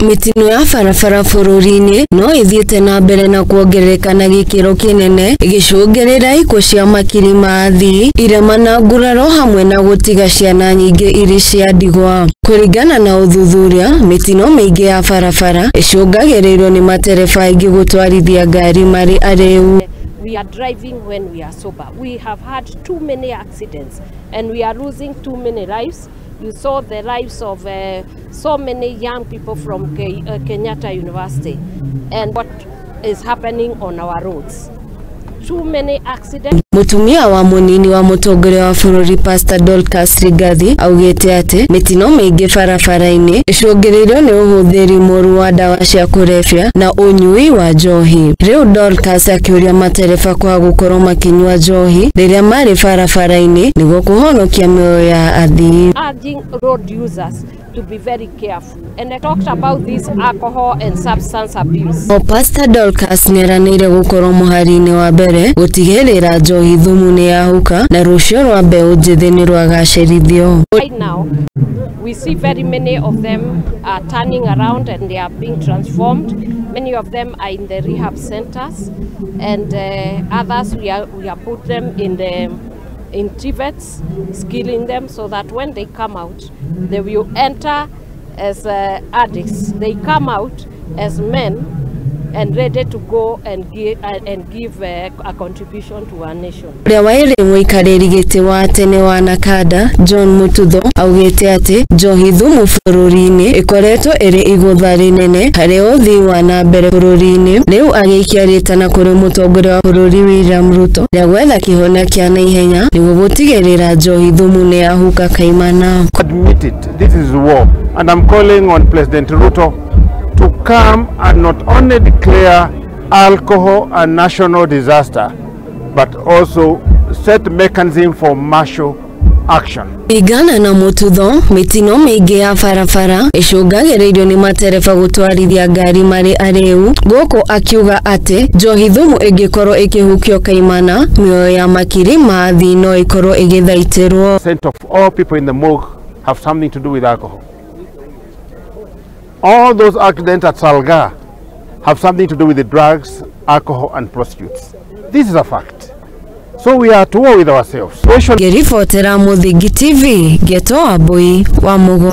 Mĩtino ya barabara bũrũri-inĩ no ĩthiĩte na mbere na kuongerereka na gĩkĩro kĩnene, ĩgĩcũngĩrĩra ikuũ cia makiri ma athii, irema na nguraro hamwe na gũtiga ciana nyingĩ irĩ cia ndigwa. Kũringana na ũthuthuria, mĩtino mĩingĩ ya barabara ĩcũngagĩrĩrio nĩ matereba aingĩ gũtwarithia ngari marĩ arĩu. We are driving when we are sober. We have had too many accidents and we are losing too many lives. You saw the lives of so many young people from Kenyatta University and what is happening on our roads. Too many accidents. Mũtumia wa mũnini wa mũtongoria wa bũrũri Pastor Dorcas Rigathi augĩte atĩ mĩtino mĩingĩ barabara-inĩ ĩcũngĩrĩirio nĩ ũhũthĩri mũru wa ndawa cia kũrebia na ũnyui wa njohi. Rĩu Dorcas akĩũria matereba kwaga gũkorwo makĩnyua njohi rĩrĩa marĩ barabara-inĩ nĩguo kũhonokia mĩoyo ya athii. Urging road users to be very careful. And I talked about this alcohol and substance abuse. O Pastor Dorcas nĩeranĩire gũkorwo mũhari-inĩ wa mbere gũtigĩrĩra njohi thumu nĩ yahuka na rũciũ rwa mbeũ njĩthĩ nĩ rwagacĩrithio. Right now, we see very many of them are turning around and they are being transformed. Many of them are in the rehab centers, and others we are put them in the in TVETs, skilling them so that when they come out, they will enter as addicts. They come out as men and ready to go and give a contribution to our nation. Ũrĩa warĩ mũikarĩri gĩtĩ wa tene wa Nakada John Mututho augĩte atĩ njohi thumu bũrũri-inĩ ĩkoretwo ĩrĩ igũtha rĩnene harĩ ũthii wa na mbere bũrũri-inĩ. Rĩu agĩikia rĩtana kũrĩ mũtongoria wa bũrũri William Ruto rĩa gwetha kĩhonia kĩa naihenya nĩguo gũtigĩrĩra njohi thumu nĩ yahuka kaimana. Admit it, this is war, and I'm calling on President Ruto to come and not only declare alcohol a national disaster, but also set mechanism for martial action. Kũringana na Mututho, mĩtino mĩingĩ ya barabara ĩcũngagĩrĩrio nĩ matereba gũtwarithia ngari marĩ arĩu, gũkũ akiuga atĩ njohi thumu ĩngĩkorwo ĩkĩhukio kaimana, mĩoyo ya makiri ma athii no ĩkorwo ĩgĩthaitĩrwo. Percent of all people in the morgue have something to do with alcohol. All those accidents at Salga have something to do with the drugs, alcohol and prostitutes. This is a fact. So we are at war with ourselves. Ngĩribotera Mũthingi TV, Ngĩtwo Wambui wa Mũgo.